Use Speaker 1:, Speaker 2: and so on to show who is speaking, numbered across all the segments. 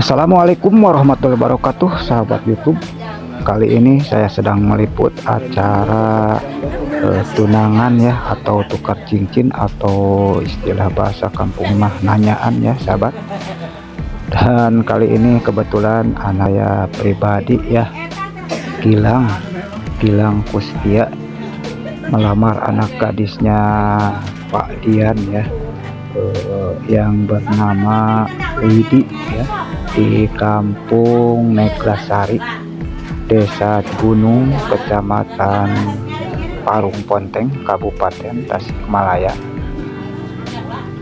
Speaker 1: Assalamualaikum warahmatullahi wabarakatuh, sahabat YouTube. Kali ini saya sedang meliput acara tunangan ya, atau tukar cincin, atau istilah bahasa kampung mah nanyaan ya sahabat. Dan kali ini kebetulan anak saya pribadi ya, Gilang Gilang Kustia, melamar anak gadisnya Pak Dian ya, yang bernama Widi ya, di Kampung Neglasari, Desa Gunung, Kecamatan Parung Ponteng, Kabupaten Tasikmalaya.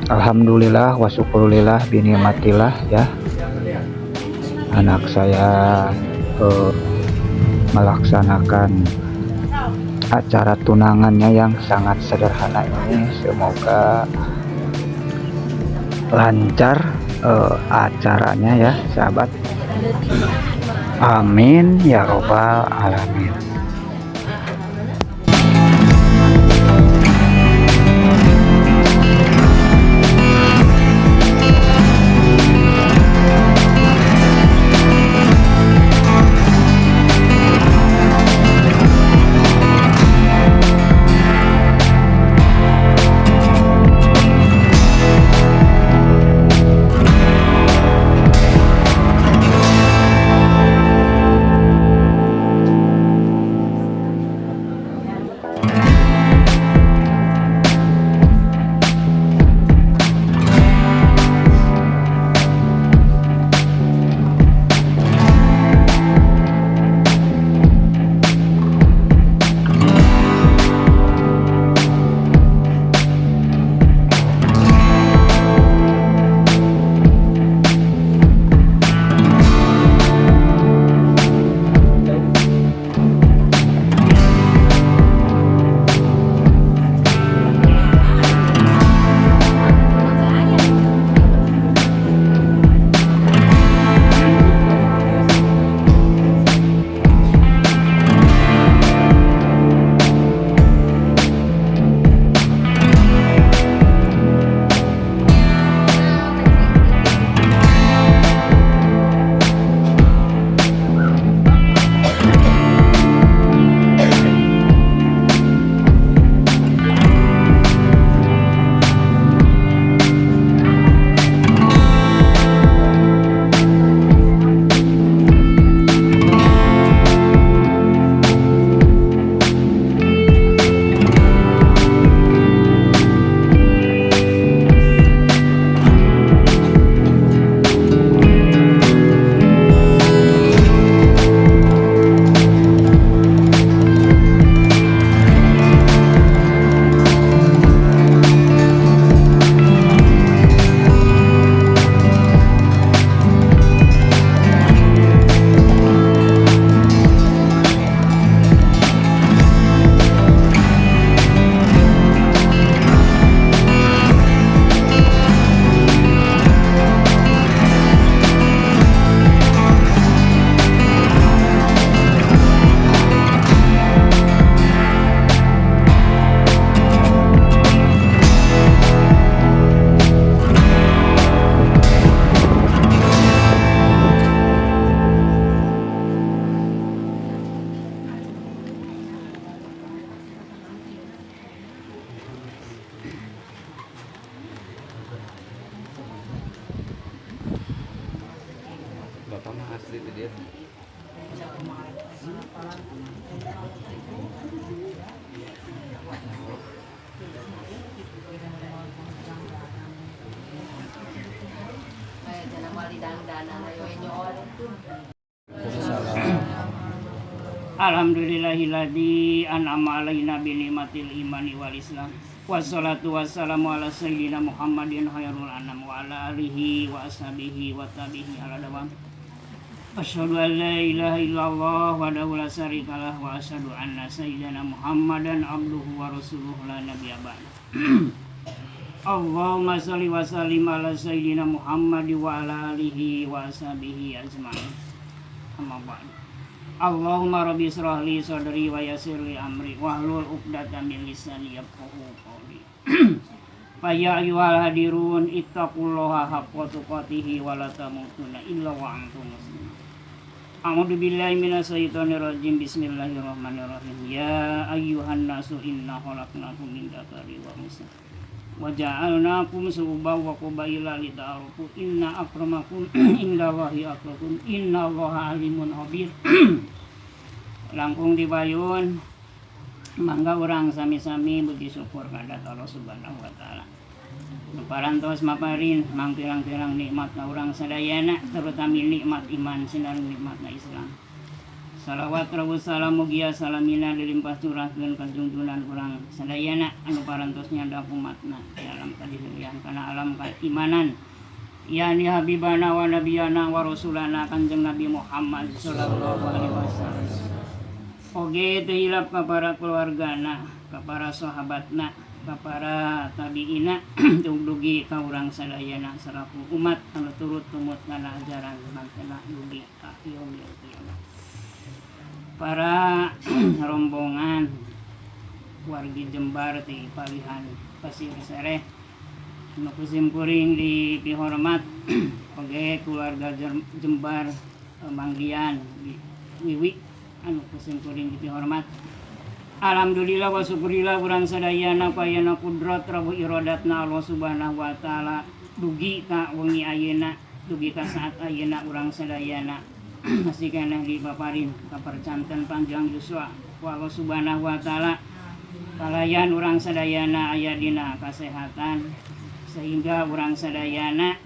Speaker 1: Alhamdulillah wa syukurillah binimatillah ya, anak saya melaksanakan acara tunangannya yang sangat sederhana ini. Semoga lancar acaranya ya sahabat, amin ya robbal alamin.
Speaker 2: Bapak mah asli itu dia.
Speaker 3: Alhamdulillahilladzi an'ama alaina bi ni'matil imani wal islam. Wassalatu wassalamu ala sayyidina Muhammadin khairul anam wa ala alihi wa ashabihi wa tabihi ala dawam. Asyhadu an la ilaha illallah wahdahu la syarikalah wa asyhadu anna sayyidina Muhammadan abduhu wa rasuluhu la nabiyya ba'da. Allahumma shalli wa sallim ala sayyidina Muhammad wa ala alihi wa ashabihi ajmain. Amma ba'du. Allahumma rabbi israh li sadri wa yassir li amri wahlul 'uqdatam min lisani yafqahu qawli. Fa ya ayyuhal hadirun ittaqullaha haqqa tuqatihi wa la tamutunna illa wa antum muslimun. A'udzu billahi minasyaitonir rajim. Bismillahirrahmanirrahim. Ya ayyuhan nasu inna khalaqnakum min dzakarin wa unsa wa ja'alnakum syu'uban wa qabaila lita'arafu inna akramakum indallahi atqakum innallaha alimun khabir. Langkung dibayun mangga urang sami-sami puji syukur kada Allah Subhanahu wa taala. Parantos maparin mangpirang-pirang nikmat na urang sadayana, terutama nikmat iman sinareng nikmat na Islam. Salawat rawuh salam mugia salamina dilimpah curahkeun ka junjunan urang sadayana anu parantos nyandak umatna dalam kadiheuyan kana alam keimanan. Yani habibana wa nabiyana wa rasulana Kanjeng Nabi Muhammad sallallahu alaihi wasallam. Oge teu hilap ka para keluargana, ka para sahabatna, ka para tabiina, dugi ka urang sadayana selaku umat anu turut tumut kana ajaran mangkena dugi ka yaumil qiyamah. Para rombongan wargi Jembar di Palihan Pasir Sereh nu kusim kuring dipihormat, oge keluarga Jembar Mangdian di Wiwi anu kusim kuring dipihormat. Alhamdulillah wa syukurillah urang sadayana payana kudrat rabu iradatna Allah Subhanahu wa taala dugi ka wengi ayeuna, dugi ka saat ayeuna urang sadayana masih keneh dipaparin kapercanten panjang yuswa ku Allah Subhanahu wa taala, kalayan urang sadayana aya dina kasehatan sehingga urang sadayana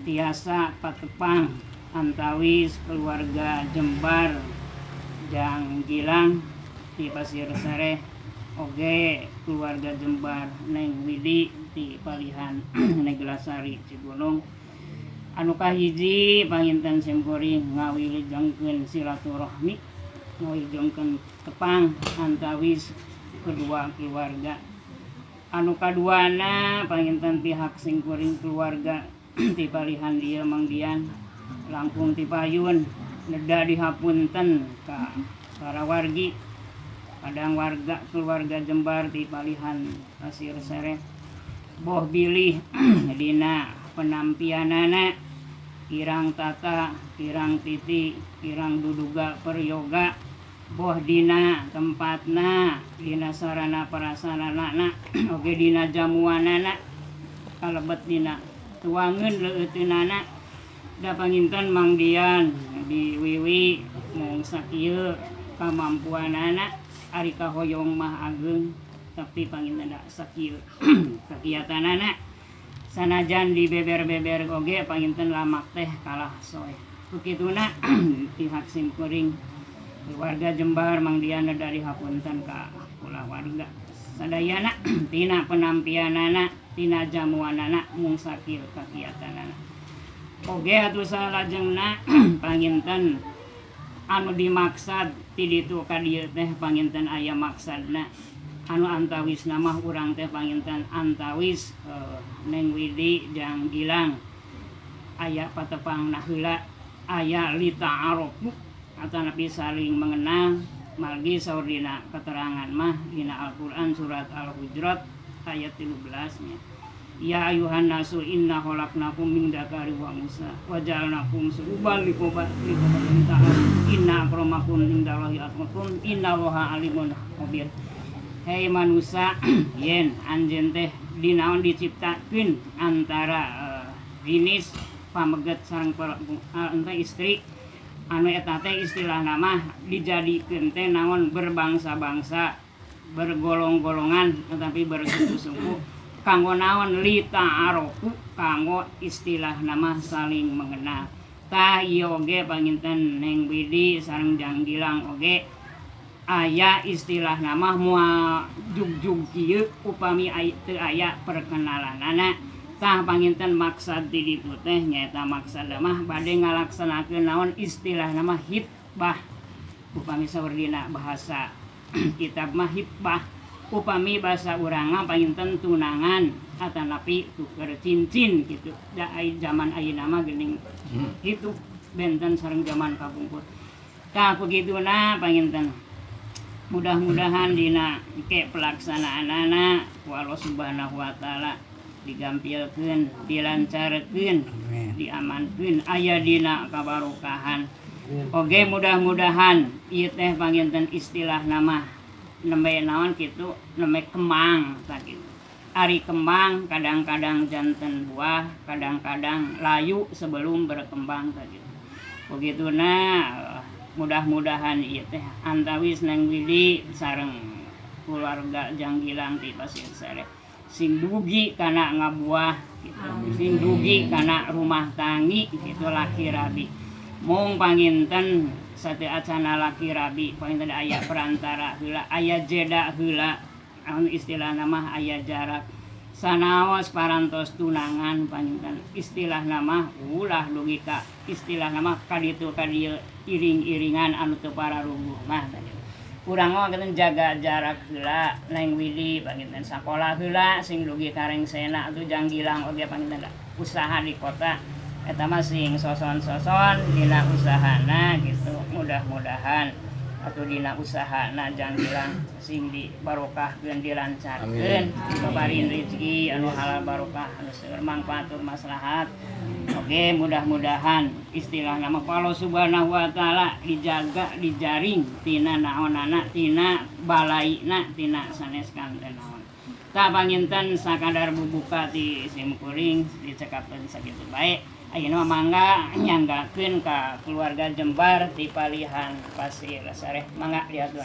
Speaker 3: tiasa patepang antawis keluarga Jembar jang Gilang di Pasir Sereh, oge keluarga Jembar Neng Widi di Palihan Neglasari Cigunung. Anu kahiji panginten simkuring ngawilijengkeun silaturahmi, ngawilijengkeun tepang antawis kedua keluarga. Anu kaduana panginten pihak simkuring keluarga di Palihan dieu Mangdian langkung tipayun neda dihapunten ka para wargi kadang warga keluarga Jembar di Palihan Pasir Sereh boh bilih dina penampianana kirang tata, kirang titi, kirang duduga peryoga, boh dina tempatna, dina sarana prasarana, oge dina jamuanana, kalebet dina tuangeun leueuteunana. Da panginten Mangdian di Wiwi mung sakieu kamampuanana, ari kahoyong mah ageung tapi panginten da sakieu kagiatanana. Sanajan di beber-beber oge panginten lamak teh kalah soeh. Kukituna pihak simkuring keluarga Jembar Mangdiana dari hapunten ka kulawarga sadayana tina penampianana, tina jamuanana mung sakieu kagiatanana. Oge atuh salajengna panginten anu dimaksad ti ditu ka dieu teh panginten aya maksadna. Anu antawis nama urang teh panginten antawis Neng Widi jang Gilang aya patepang heula aya lita'arofu atanapi saling mengenal margi saur dina keterangan mah dina Al-Qur'an surat Al-Hujurat ayat 13 nya. Ya ayuhan nasu inna khalaqnakum min dzakarin wa unsa wa ja'alnakum syu'uban lita'arafu inna akramakum indallahi atqakum innallaha alimun khabir. Hei manusia, yen anjeun teh dinaon diciptakeun antara jenis pameget sareng istri anu eta teh istilahna mah dijadikeun teh naon berbangsa-bangsa, bergolong-golongan tetapi bersuku-suku kanggo naon lita'arofu kanggo istilah nama saling mengenal. Tah ieu oge panginten Neng Widi sareng Jang Gilang oge aya istilah nama moal jugjug kieu upami teu aya perkenalanana. Tah panginten maksad di ditu teh nyaeta maksad mah bade ngalaksanakeun naon istilah nama hitbah. Upami saur dina bahasa kitab mah hitbah, upami bahasa urang mah panginten tunangan atanapi tuker cincin gitu. Da zaman ayeuna mah geuning kitu benten sareng zaman kapungkur. Tah begituna panginten Mudah-mudahan dina ke pelaksanaanana ku Allah Subhanahu wa taala digampilkeun, dilancarkeun, diamankeun, aya dina kabarokahan. Oge mudah-mudahan ieu teh panginten istilah nama nembe naon kitu, nembe kemang sakitu. Ari kembang kadang-kadang janten buah, kadang-kadang layu sebelum berkembang sakitu. Begituna mudah-mudahan ieu teh antawis Neng Widi sareng keluarga Jang Gilang ti Pasir Sare sing dugi kana ngabuah gitu, sing dugi kana rumah tangi gitu laki rabi. Mung panginten sateu acana laki rabi panginten aya perantara heula, aya jeda heula, anu istilahna mah aya jarak. Sanaos parantos tunangan panginten istilahna mah ulah dugi ka istilahna mah kaditu ka dieu iring-iringan anu teu pararuguh mah tadi. Urang mah geus jaga jarak heula Neng Widi panginten sakola heula sing dugi ka rengsena atuh Jang Gilang oge panginten usaha di kota eta mah sing soson-soson dina usahana gitu. Mudah-mudahan atuh dina usahana Jang Gilang sing dibarokahkeun, dilancarkeun, dibabarin rezeki anu halal barokah anu seueur mangfaat tur maslahat. Oke, mudah-mudahan istilahna mah Allah Subhanahu wa taala dijaga, dijaring tina naonana, tina balaina, tina sanes kanten naon. Tah panginten sakadar bubuka ti simkuring dicekapkeun sakitu bae. Ayeuna mah mangga nyanggakeun ka keluarga Jembar ti palihan Pasir Sareh. Mangga diatur.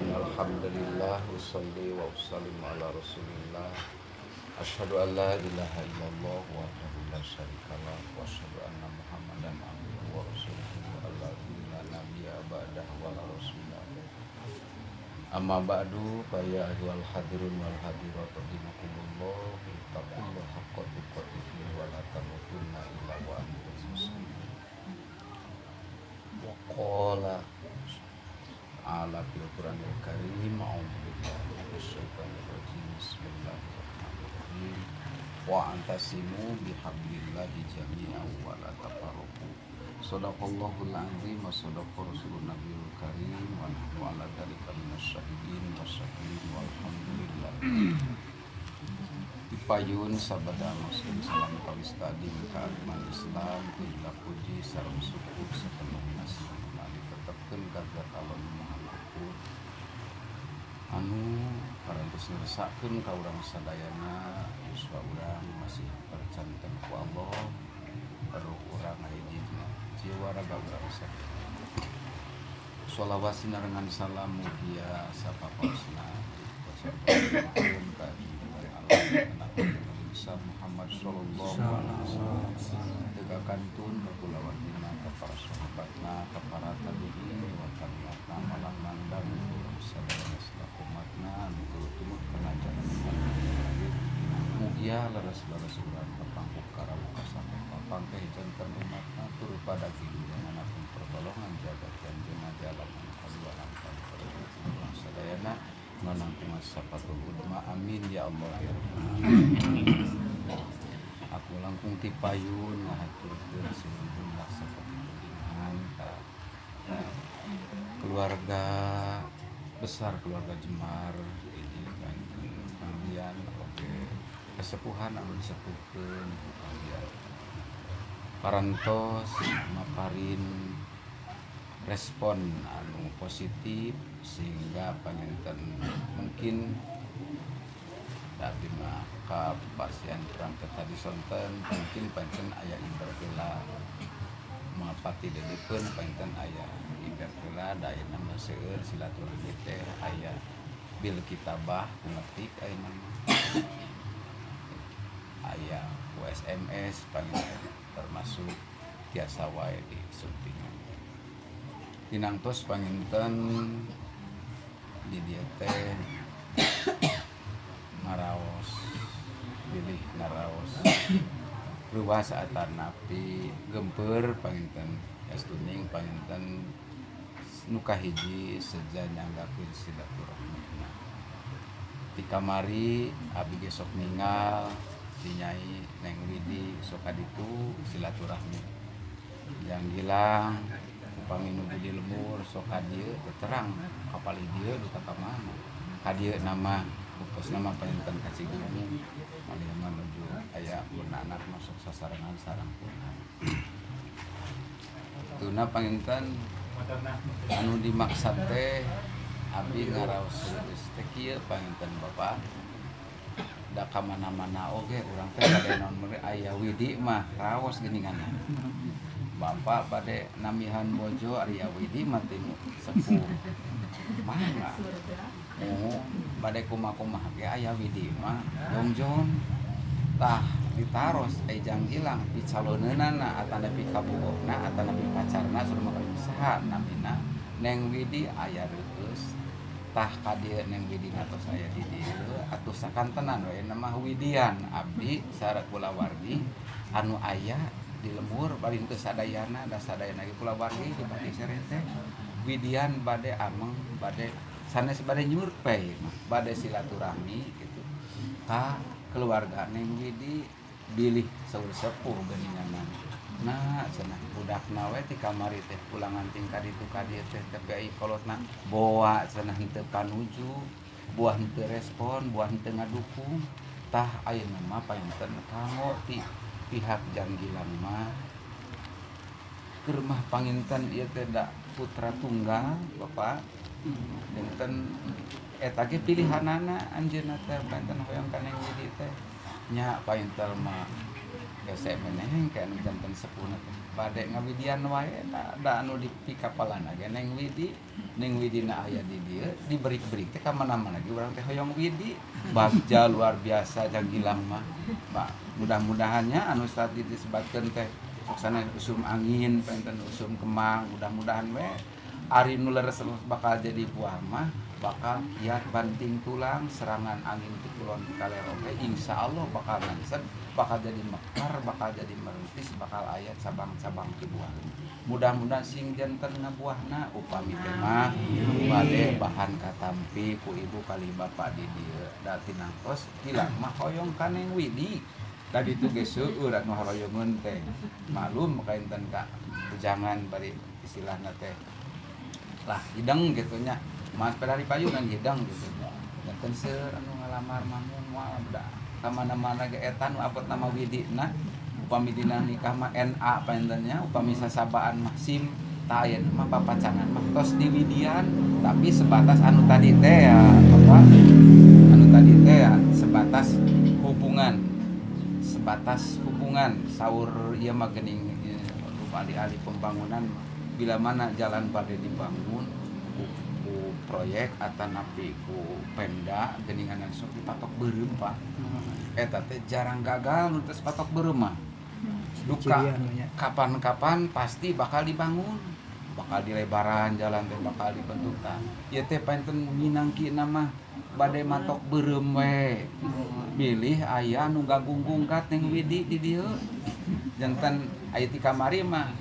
Speaker 2: Alhamdulillah usolli wa usallimu ala Rasulillah. Asyhadu an la ilaha illallah wahdahu la syarikalah wa asyhadu anna Muhammadan abduhu wa rasuluhu alladzi la nabiyya ba'dahu wa la rasula. Amma ba'du, fa ya ayyuhal hadirun wal hadirat rahimakumullah, ittaqullaha haqqa tuqatih wa la tamutunna illa wa antum muslimun. Wa qala ala fil Qur'anil Karim, a'udzu billahi minasyaitonir rajim, bismillahirrahmanirrahim. Wa antasimu bihablillahi jami'an wa la tafarraqu. Shadaqallahul azim wa shadaqa rasulun nabiyul karim wa nahnu ala dzalika minasyahidin wasyakirin walhamdulillah. Dipayun sabada muslim salam kawistadi ka Islam tila puji sareng syukur sapenuhna sareng ditetepkeun ka zat Allah Maha Luhur anu parantos ngersakkeun ka urang sadayana yuswa urang masih percanten ku Allah ruh urang hiji jiwa raga urang sadayana. Sholawat sinarengan salam mugia sapapaosna ka Muhammad sallallahu alaihi wasallam tega kantun ka kulawargina ka para sahabatna ka para tabi'in wa tabi'atna malang nandang urang sadayana selaku umatna anu tumut kana ajaran mugia leres-leres urang kapangku karawuh kasapeh papangkeh janten umatna tur pada gigireunana pun pertolongan jaga janjena di alam kadua langkah urang sadayana nganangkung sapatul udma amin ya Allah ya Rabbal alamin. Aku langkung ti payun ngahaturkeun sinuhun saperti ka keluarga besar keluarga Jemar ini kalian oke kesepuhan anu disepuhkeun ku kalian parantos maparin respon anu positif sehingga panginten mungkin tapi mah ka pasien kurang tadi sonten mungkin pancen aya iberkela mapati dedikeun pancen aya iberkela da ayeuna mah seueur silaturahmi teh aya bil kitabah ngetik ayeuna mah aya ku SMS panginten termasuk tiasa wae disuntingan tinangtos panginten di dieu teh ngaraos bilih ngaraos luas atanapi gempeur panginten estuning panginten nu kahiji seja nyanggakeun silaturahmina ti kamari abi ge sok ningal si Nyai Neng Widi sok kaditu silaturahmi Jang Gilang Upami nuju di lembur sok ka dieu teu terang kapali dieu duka ka mana. Ka dieu nama upos nama panginten ka Cigunung. Malih mah nuju aya pun anak masuk sasarengan sareng pun. Tuna panginten anu dimaksad teh abdi ngaraos serius teh kieu panginten Bapak. Da ka mana-mana oge urang teh bade naon mere aya Widi mah raos geuningan. Bapak bade namihan bojo ari Widi mah tinu sepuh. Mangga. Oh, bade kumaha-kumaha ge aya Widi mah jongjon. Tah ditaros ejang gilang picaloneunana atanapi kabogohna atanapi pacarna suruh mah saha namina Neng Widi aya reueus. Tah ka dieu Neng Widi tos aya di dieu atuh sakantenan we mah Widian abdi sareng kulawargi anu aya di lembur bari teu sadayana da sadayana ge kulawargi di Pati Sereh teh Widian bade ameng bade sanes bade nyurpei mah bade silaturahmi gitu ka keluarga Neng Widi bilih saur sepuh geuningan. Nah cenah budakna we ti kamari teh pulangan ting ka ditu ka dieu teh tapi ai kolotna boa cenah henteu panuju buah henteu respon buah henteu ngadukung. Tah ayeuna mah panginten kanggo ti pihak Janggilang mah keur mah panginten ieu teh da putra tunggal Bapak janten eta ge pilihanana anjeunna teh panginten hoyong ka Neng Widi teh nya panginten mah hese meneh ka anu janten sepuhna teh bade ngawidian wae da anu dipikapalana ge Neng Widi. Neng Widina aya di dieu diberi-beri teh ka mana-mana ge urang teh hoyong Widi bagja luar biasa Janggilang mah. Pak mudah-mudahannya anu tadi disebatkeun teh soksana usum angin panginten usum kemang mudah-mudahan we ari nu leres bakal jadi buah mah bakal kiat banting tulang serangan angin ti kulon ti kaler oge insyaallah bakal nangsep bakal jadi mekar bakal jadi merentis bakal aya cabang-cabang ti buah. Mudah-mudahan sing janten ngabuahna upami teh mah bade bahan katampi ku ibu kali bapak di dieu da tinangtos gilang mah hoyong ka Neng Widi. Da ditu ge seueur anu haroyongeun teh malum kainten ka jangan bari istilahna teh lah hidang gitu nya mas pada di payungan hidang gitu janten seueur anu ngalamar mah moal da ka mana-mana ge eta nu abot nama Widi na upami dina nikah mah NA pantennya upami sasabaan mah SIM tah ayeuna mah papacangan mah tos di Widian tapi sebatas anu tadi teh ya Bapak anu tadi teh ya sebatas hubungan saur ieu mah geuning ahli-ahli pembangunan bila mana jalan bade dibangun ku proyek atanapi ku Pemda geuningan sok dipatok beureum Pak. Eta teh jarang gagal nu teh patok beureum mah. Duka kapan-kapan pasti bakal dibangun, bakal dilebaran jalan teh bakal dibentuk tah. Ieu teh panten minangkina mah bade matok beureum we. Bilih aya nu gagunggung ka Neng Widi di dieu. Janten aya ti kamari mah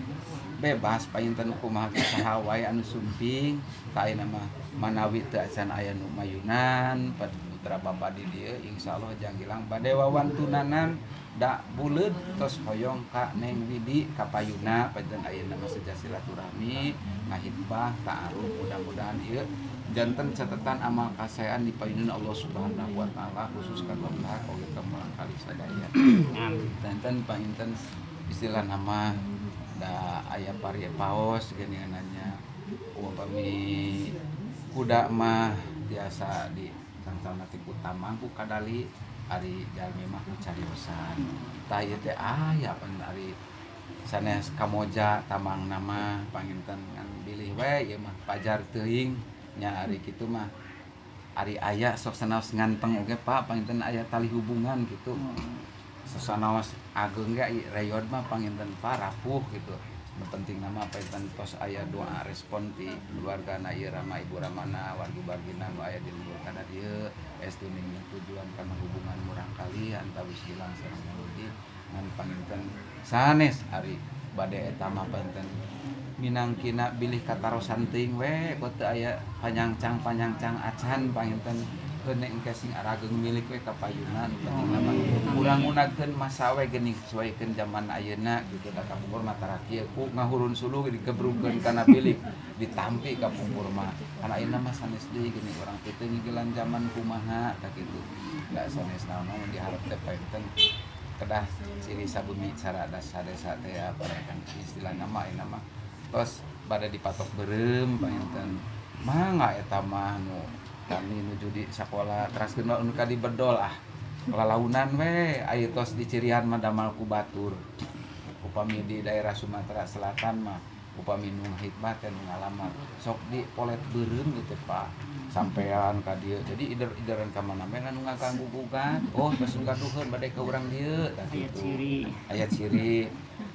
Speaker 2: bebas panginten kumaha saha wae anu sumping ka ayeuna mah manawi teu acan aya nu mayunan putra bapa di dieu insyaallah Janggilang bade wawantunanan da buleud tos hoyong ka Neng Widi ka payuna panginten ayeuna mah seja silaturahmi ngahitbah ta'aruf mudah-mudahan ieu janten catatan amal kasaean di payunan Allah Subhanahu wa taala khusus ka bapak oge ka murangkalih sadaya. Janten panginten istilah nama da aya pari paos geuningannya upami kuda mah biasa di cangcangna ti ku tamang ku kadali ari jalmi mah ku cariosan tah ieu teh aya pan ari sanes kamoja tamang nama panginten ngan bilih we ieu mah pajar teuing nya ari kitu mah ari aya sok sanaos nganteng oge Pak panginten aya tali hubungan gitu. Sasanaos ageung ge reyod mah panginten Pak rapuh gitu. Nu penting nama panginten tos aya doa respon ti keluargana ieu rama ibu ramana wargi-wargina nu aya di luhur kana dieu estu ning tujuan kana hubungan murangkalih antawis gilang sareng Widi ngan panginten sanes ari bade eta mah panginten minangkina bilih katarosan teuing we teu aya panyangcang-panyangcang acan panginten Keun engke sing arageng milik we kapayunan penting mah urang ngunakeun masa we geuning sesuaikeun zaman ayeuna gitu da kapungkur mah tara kieu ku ngahurun suluh digebrukeun kana bilik ditampi kapungkur mah kana ayeuna mah sanes deui geuning urang teh teu ngigilan zaman kumaha tah kitu da sanes naon-naon diharep teh panten kedah ciri sabumi cara dasa-desa teh apa kan istilahna mah ayeuna mah tos bade dipatok beureum panten mangga eta mah nu kami nuju di sakola teraskeun nu ka dibedol ah lalaunan we aya tos dicirian mah damal ku batur upami di daerah Sumatera Selatan mah upami nu hikmah teh nu ngalamar sok di polet beureum gitu Pak sampean ka dieu jadi ider-ideran ka mana we nu ngaganggu gugat oh tos nu gaduheun bade ka urang dieu tah kitu aya ciri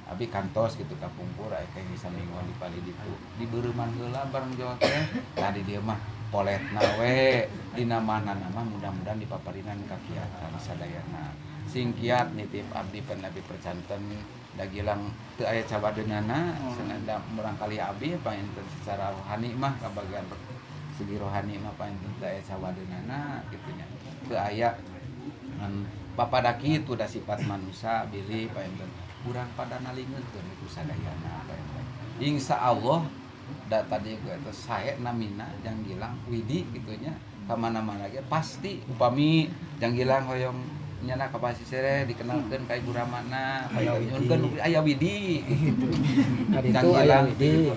Speaker 2: abi kantos gitu kapungkur aya teh bisa mingguan di pali ditu di beureuman heula bareng jawa teh tah di dieu mah poletna we dina manana mah mudah-mudahan dipaparinan ka kiatan sadayana sing kiat nitip abdi pan abi percanten da gilang teu aya cabadeunana sanada murangkali abi panginten secara rohani mah kabagian segi rohani mah panginten teu aya cabadeunana kitu nya teu aya bapada kitu da sifat manusia bilih panginten urang pada nalingeunkeun ku sadayana panginten insyaallah da tadi eta sae namina jang gilang widi kitu nya ka mana-mana ge pasti upami jang gilang hoyong nyana ka pasisere dikenalkeun ka ibu ramana nyunkeun aya widi gitu jang gilang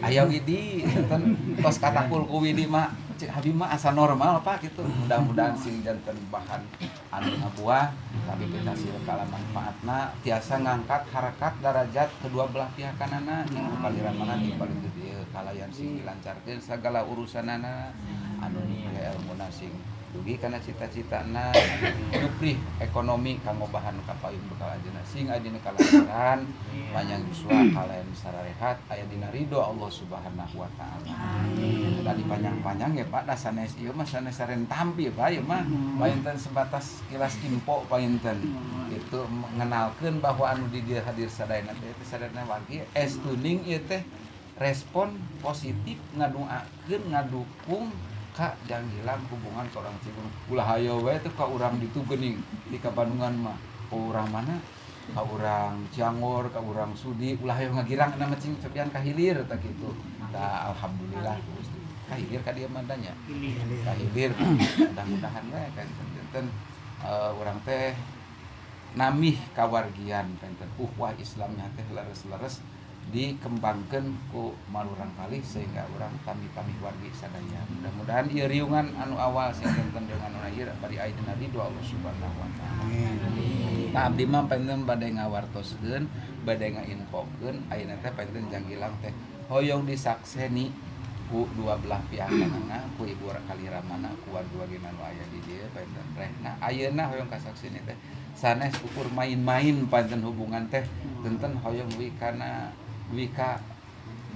Speaker 2: aya widi enten tos katakul ku widi mah cek abi mah asa normal Pak gitu mudah-mudahan sing janten bahan anu ngabuah tapi pitasil kala manfaatna tiasa ngangkat harakat darajat kedua belah pihak kanana jeung kaliran mana di paling dieu kalayan sing dilancarkeun sagala urusanana anu elmuna sing dugi kana cita-citana nyuprih ekonomi kanggo bahan kapayun bekal anjeunna sing aya dina kalancaran panjang yuswa kalayan sararehat aya dina ridho Allah Subhanahu wa taala. Amin. Tadi panjang-panjang ya Pak da sanes ieu mah sanes saren tampi Pak ieu mah painten sebatas kilas info painten itu mengenalkeun bahwa anu di dieu hadir sadayana teh sadayana wargi es tuning ieu teh respon positif ngadoakeun ngadukung ka jang hilang hubungan ka urang Cigunung ulah hayo we teh ka urang ditu geuning di ka Bandungan mah ka urang mana ka urang Ciangor ka urang Sudi ulah hayo ngagirang na mah cing cobian ka hilir tah kitu tah alhamdulillah Gusti ka hilir ka dieu mah nya ka hilir mudah-mudahan we kan janten urang teh namih kawargian penten ukhuwah Islamnya teh leres-leres dikembangkan ku malurang kali sehingga orang tami-tami wargi sadaya mudah-mudahan ieu riungan anu awal sing janten riungan anu akhir bari aya dina ridho Allah Subhanahu wa taala. Tah abdi mah panten bade ngawartoskeun bade ngainfokeun ayeuna teh panten jang gilang teh hoyong disakseni ku dua belah pihak manana ku ibu kali ramana ku wargi-wargina anu aya di dieu panten rehna ayeuna hoyong kasakseni teh sanes ukur main-main panten hubungan teh tenten hoyong wikana wika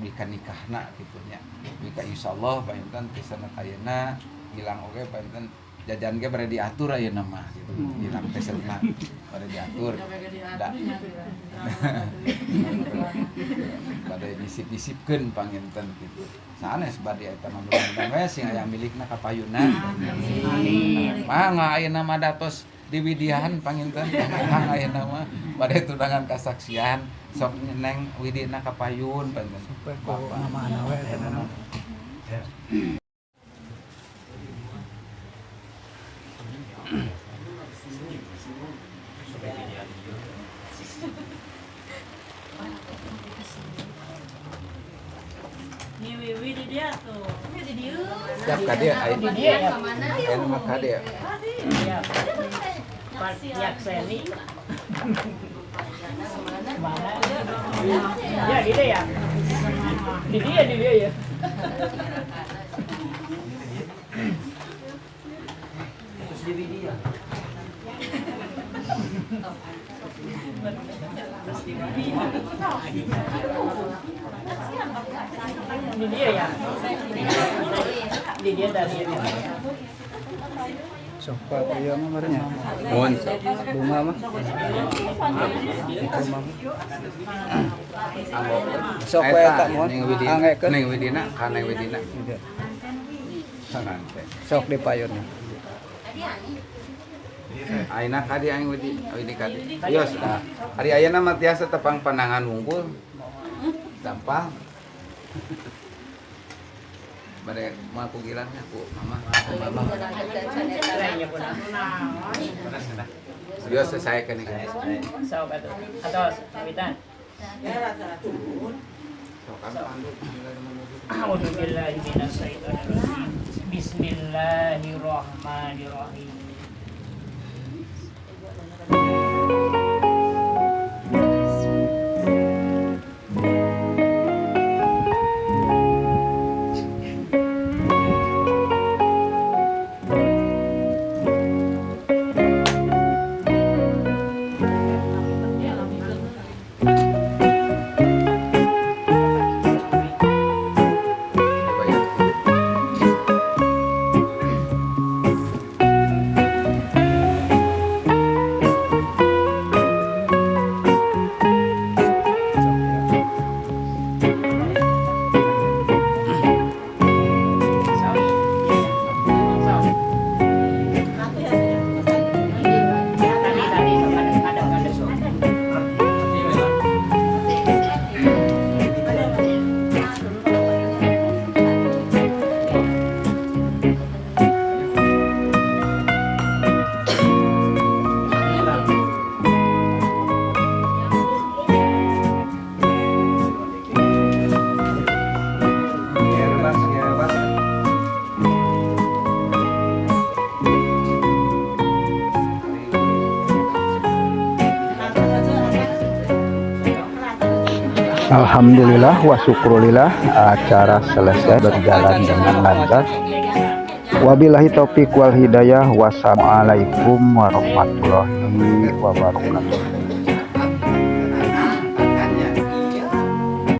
Speaker 2: wika nikahna kitu nya wika insyaallah panten ti sanad ayeuna gilang oge panten jajan ge bade diatur ayeuna mah gitu gilang teh saurna bade diatur da bade disip-disipkeun panginten kitu sanes bade eta mah mudah-mudahan we sing aya milikna kapayunna amin mangga ayeuna mah datos diwidian panginten kang ayeuna mah bade tunangan kasaksian sok neng widina kapayun panten bapak
Speaker 1: mana we eta mah.
Speaker 2: Siap ka dia aya di dieu aya mah ka dia.
Speaker 3: Yakseni. Mana? Ya di dia ya. Di dia ya.
Speaker 2: Terus di dia.
Speaker 3: Di dia ya. Di dia tadi.
Speaker 1: Sok Pak ieu mah barenya.
Speaker 2: Mohon
Speaker 1: bunga mah. Itu mah. Sok we eta mohon. Angekeun
Speaker 2: Neng Widina ka Neng Widina.
Speaker 1: Sok di payunna.
Speaker 2: Aina kadi aing wedi, wedi kadi. Yos, ah. Ari ayeuna mah tiasa tepang pandangan wungkul. Gampang. Bade moal ku gilangnya ku mama. Ku mama. Yos saya kan ini.
Speaker 3: Sok atuh. Atos, kawitan.
Speaker 2: Sok kan pandu.
Speaker 3: A'udzu billahi minasyaitonir rajim. Bismillahirrahmanirrahim. Tadi tadi ada sok.
Speaker 2: Ya, bebas, ya, bebas.
Speaker 4: Alhamdulillah wa syukurillah, acara selesai berjalan dengan lancar. Wabillahi taufik wal hidayah. Wassalamualaikum warahmatullahi wabarakatuh.